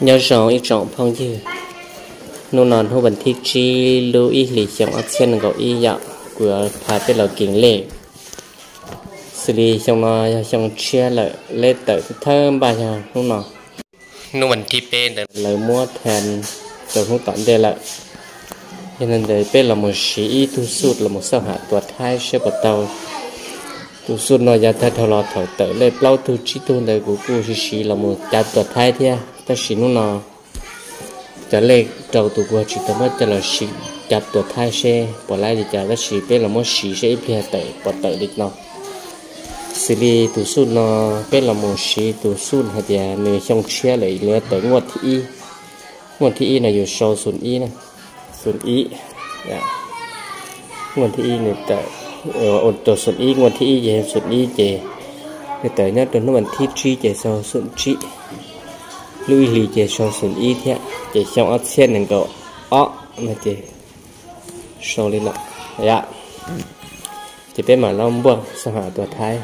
Nyob zoo ib tsoom phooj ywg, hnub no hnub vas thib tsib lub ib hlis xyoo ob txhiab nees nkaum ib yom, kuv yuav pha peb los kev lej xws li xyoo no yog xyoo tshiab lawm, lej tawm thawj npaj yog hnub no. Hnub vas thib peb ntawd lawv muab thas rau hnub tom ntej lawm. Yog li ntawd peb los mus siv ib tug xuj los mus xauj ham tua thaib seb puas tau. Tus xuj no yav tag dhau los thaum tawm lej plaub tug tsib tug ntawd kuv kuj siv siv los mus cav tua thaib thiab, tab sis hnub no cov lej rau tus kuv tsis tau muab coj los siv cav tua thaib seb puas laib li cas, tab sis peb los muab siv seb ib pliag tawm puas tawm li no. Xws li tus xuj no, peb los mus siv tus xuj hais tias nws xyoo tshiab lawm, nws tawm muaj thib ib. Muaj thib ib no yus sau xum ib na, xum ib. Muaj thib ib nws tawm, ua rau xum ib, muaj thib ib ces xum ib ces nws tawm nyob rau hnub vas thib tsib ces sau xum tsib, lub ib hlis ces sau xum ib thiab, ces xyoo ob txhiab nees nkaum ob no ces sau li no. Ces peb mam los npuaj xauj ham tua thaib.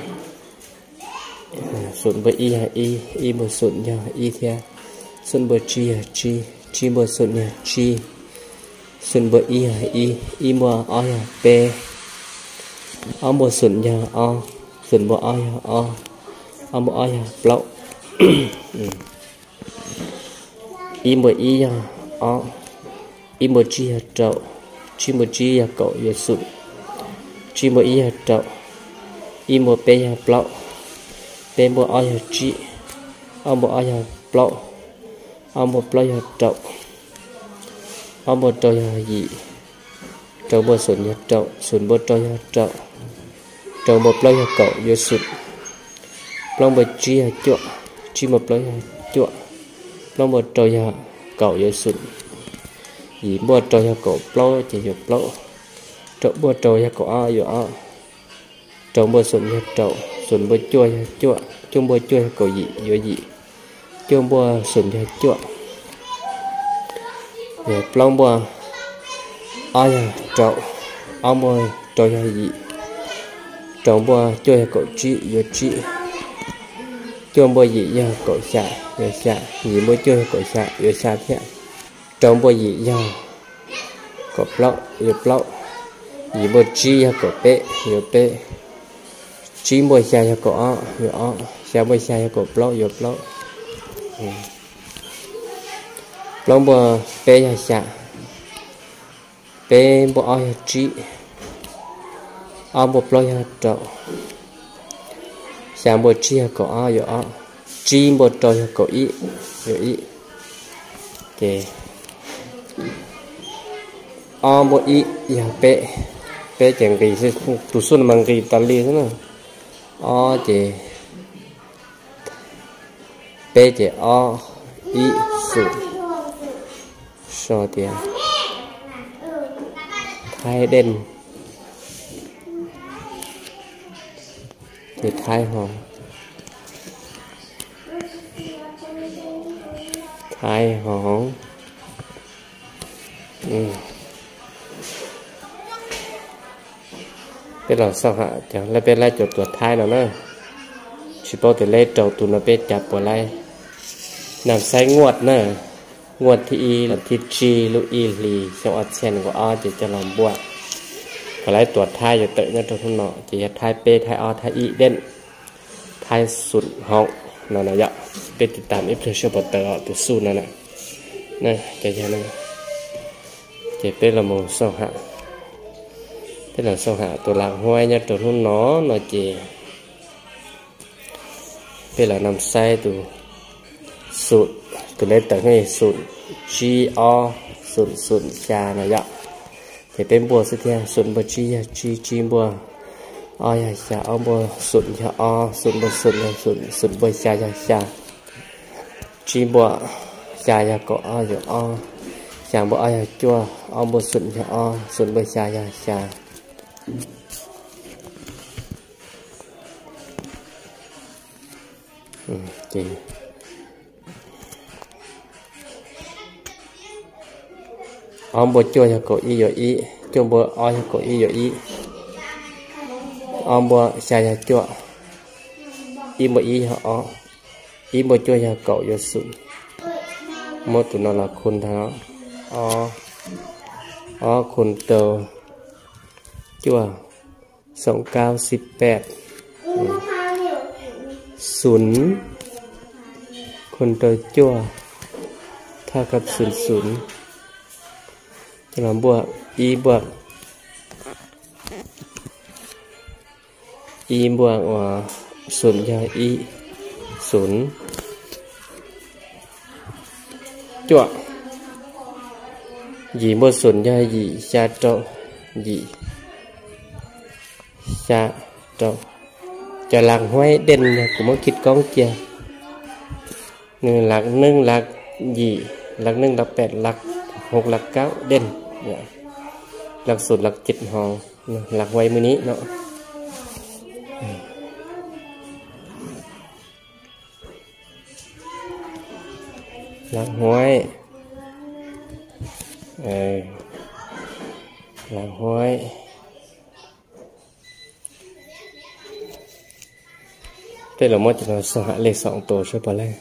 Xum npuaj ib yog ib, ib npuaj xum yog ib thiab. Xum npuaj tsib yog tsib, tsib npuaj xum yog tsib. Xum npuaj ib yog ib, ib npuaj ob yog peb. Ob npuaj xum yog ob, xum npuaj ob yog ob, ob npuaj ob yog plaub. Ib npuaj ib yog ob, ib npuaj tsib yog rau, tsib npuaj tsib yog kaum yuav xum, tsib npuaj ib yog rau, ib npuaj peb yog plaub, peb npuaj ob yog tsib, ob npuaj ob yog plaub, ob npuaj plaub yog rau, ob npuaj rau yog yim, rau npuaj xum yog rau, xum npuaj rau yog rau, rau npuaj plaub yog kaum yuav xum, plaub npuaj tsib yog cuaj, tsib npuaj plaub yog cuaj, plaub npuaj rau yog kaum yuav xum, yim npuaj rau yog kaum plaub ces yuav plaub, rau npuaj rau yog kaum ob yuav ob, rau npuaj xum yog rau, xum npuaj cuaj yog cuaj, cuaj npuaj cuaj yog kaum yim yuav yim, cuaj npuaj xum yog cuaj, plaub npuaj ob yog rau, ob npuaj rau yog yim, rau npuaj cuaj yog kaum tsib yuav tsib, cuaj npuaj yim yog kaum xya yuav xya, yim npuaj cuaj yog kaum xya yuav xya thiab, rau npuaj yim yog kaum plaub yuav plaub, yim npuaj tsib yog kaum peb yuav peb, tsib npuaj xya yog kaum ob yuav ob, xya npuaj xya yog kaum plaub yuav plaub, plaub npuaj peb yog xya, peb npuaj ob yog tsib, ob npuaj plaub yog rau, xya npuaj tsib yog kaum ob yuav ob, tsib npuaj rau yog kaum ib yuav ib, ces ob npuaj ib yog peb, peb ces nqis, tus xuj no mas nqis tas li xwb na, ob ces peb ces ob, ib xum, sau tias Thaib Dej, ces Thaib Ho, Thaib Ho. Peb los xauj ham cov laj, peb laib cov tuam Thaib no na. Tsis paub tias lej rau tus no peb cav puas laib. Nam Xaib Nguaj na, Nguaj thib ib los thib tsib lub ib hlis xyoo ob txhiab nees nkaum ob ces coj los npuaj kom laib tuam Thaib yuav tawm nyob rau hnub no ces yog Thaib peb, Thaib ob, Thaib ib Dej, Thaib Xum Ho no na yom. Peb tiv tam ib pliag seb puas tawm tus xuj no na. Ces peb los mus xauj ham, peb los xauj ham tus lam huaib nyob rau hnub no no ces peb los nam saib tus xum, tus lej tawm xum tsib ob xum xum xya no yom. Ces peb npuaj xwb thiab, xum npuaj tsib yog tsib, tsib npuaj ob yog xya, ob npuaj xum yog ob, xum npuaj xum yog xum, xum npuaj xya yog xya, tsib npuaj xya yog kaum ob yog ob, xya npuaj ob yog cuaj, ob npuaj xum yog ob, xum npuaj xya yog xya. Ob npuaj cuaj yog kaum ib yuav ib, cuaj npuaj ob yog kaum ib yuav ib, ob npuaj xya yog cuaj, ib npuaj ib yog ob, ib npuaj cuaj yog kaum yuav xum, Muab tus no los khun ntag. Ob, ob khun rau cuaj, xoom kaub xib peb. Xum khun rau cuaj thaj kab xum xum. Coj los npuaj ib npuaj, ib npuaj ua xum yog ib, xum cuaj, yim npuaj xum yog yim, xya rau yim, xya rau. Cov laj huaib đen yog kuv muab khij koob cia. Nws laj neej laj yim, laj neej laj peb, laj hauv laj kaub đen, laj xum laj ceg ho, laj huaib mub nib no. Laj huaib, laj huaib. Peb los muab cov no xog ham lej xoom tus seb puas lej.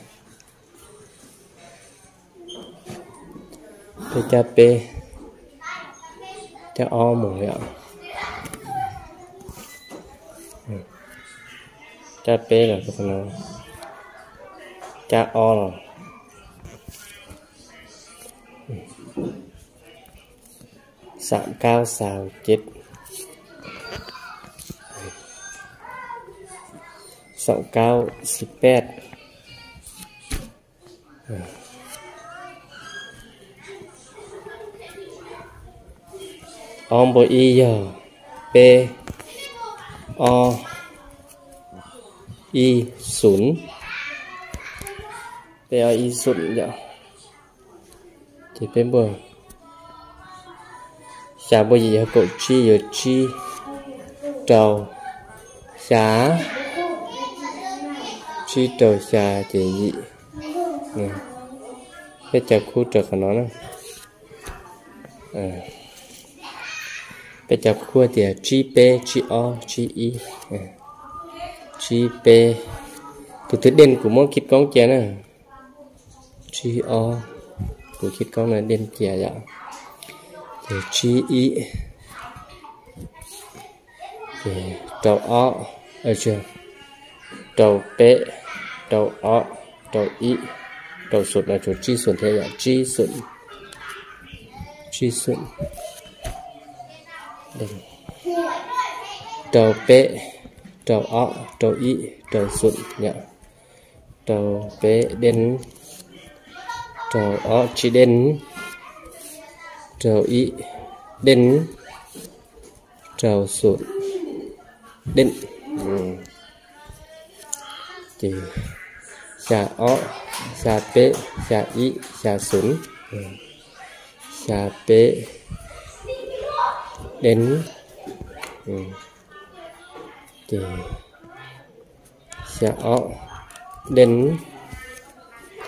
Peb cab peb, cab ob mus li os. Cab peb los, cab ob los. Xoom kaub xya ceg, xoom kaub xib peb. Ob npuaj ib yog peb, ob, ib, xum. Peb ob ib xum yom. Ces peb npuaj, xya npuaj yim yog kaum tsib, yuav tsib rau xya, tsib rau xya ces yim. Peb cab khub rau qhov no na. Peb cab khub tias tsib peb, tsib ob, tsib ib, tsib peb. Tus twg đen kuv muab khij koob cia na. Tsib ob, kuv khij koob no đen cia yom. Ces tsib ib, ces rau ob, rau peb, rau ob, rau ib, rau xum no tshuav tsib xum thiab yom, tsib xum, tsib xum. Rau peb, rau ob, rau ib, rau xum yom. Rau peb đen, rau ob tsib đen, rau ib đen, rau xum đen. Ces xya ob, xya peb, xya ib, xya xum, xya peb đen, ces xya ob đen,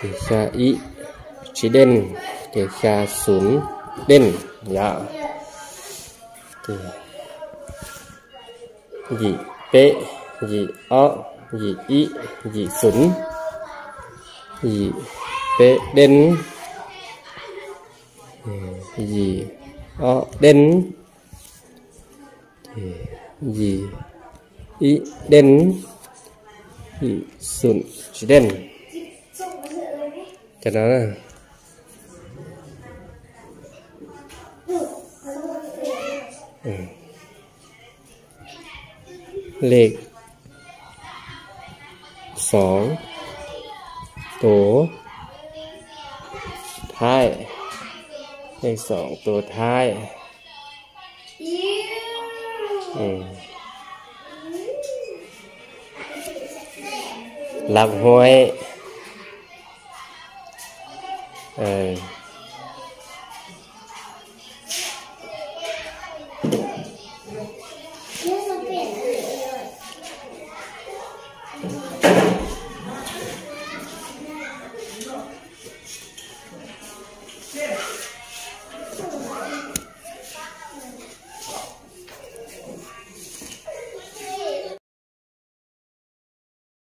ces xya ib tsib đen, ces xya xum đen yom. Ces yim peb, yim ob, yim ib, yim xum, yim peb đen, yim ob đen, yim ib đen, yim xum tsib đen. Cov no, lej xoom tus thaib, lej xoom tus thaib. Laj huaib,